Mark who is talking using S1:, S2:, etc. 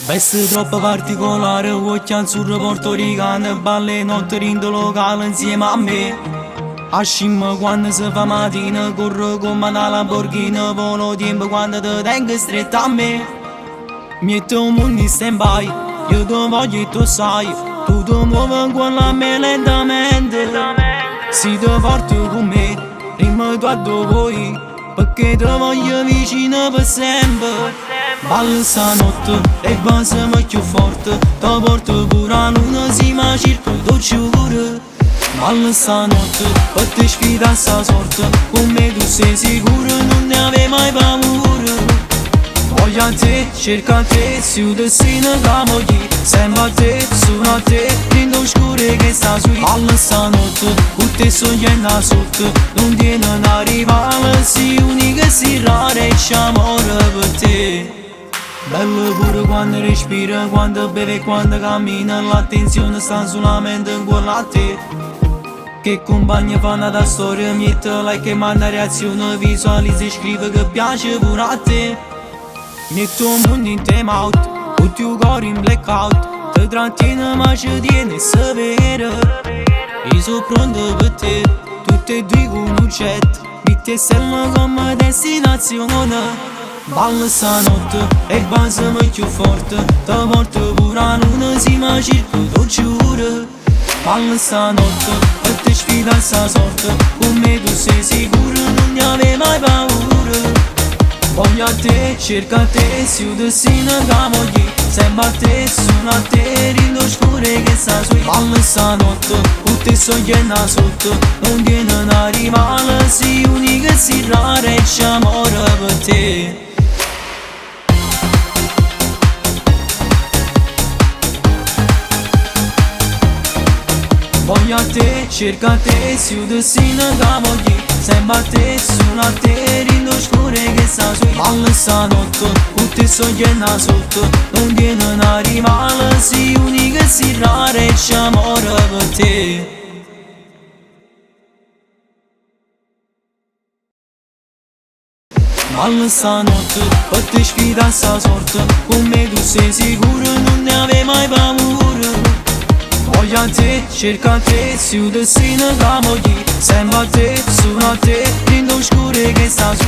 S1: Veste troppo particolare, occhi azzurri portoricani, balle notte dint locale insieme a me. Ascimmo quando si fa mattina, corro come una Lamborghini, volo tempo quando ti tengo stretta a me. Metto un mondo in stand-by, io ti voglio e tu sai, tu ti muovi con la me lentamente. Se ti porto con me, dimmi tu a dove vuoi, perché ti voglio vicino per sempre. Balla stanotte e baciami più forte, ti porto pure a luna, sì ma cerco dolce cuore. Balla stanotte, per te sfida sta sorte, con me tu sei sicuro, non ne avevi mai paura. Voglio a te, cerco a te, su destino che voglio, sempre a te, solo a te, dentro scuro che sta su. Balla stanotte, con te sogno sotto, non tiene una rivale, sei unica, sei rara e c'è amore per te. Bello pure quando respira, quando beve e quando cammina, l'attenzione sta solamente in quello a te. Che compagna fa una storia, mette like e manda reazione, visualizza e scrive che piace pure a te. Metto il mondo in time out, tutti i cuori in blackout, ti trattiene ma ci tieni severo. Io sono pronto per te, tutte e due con un jet, metti e stelle come destinazione. Balla stanotte e baciami più forte, ti porto pure a luna, sì ma cerco dolce cuore. Balla stanotte per te sfida sta sorte, con me tu sei sicuro, non ne avevi mai paura. Voglio a te, cerco a te, su destino che voglio, sempre a te, solo a te, dentro scuro che sta su. Balla stanotte, con te sogno sotto, non tiene una rivale, sei unica, sei rara e c'è amore per te. Voglio a te, cerco a te, su destino che voglio, sempre a te, solo a te, dentro scuro che sta su. Balla stanotte, con te sogno sotto, non tiene una rivale, sei unica, sei rara e c'è amore per te. Balla stanotte, per te sfida sta sorte, con me tu sei sicuro, non ne avevi mai paura. Voglio a te, cerco a te, su destino che voglio, sempre a te, solo a te, dentro scuro che sta su.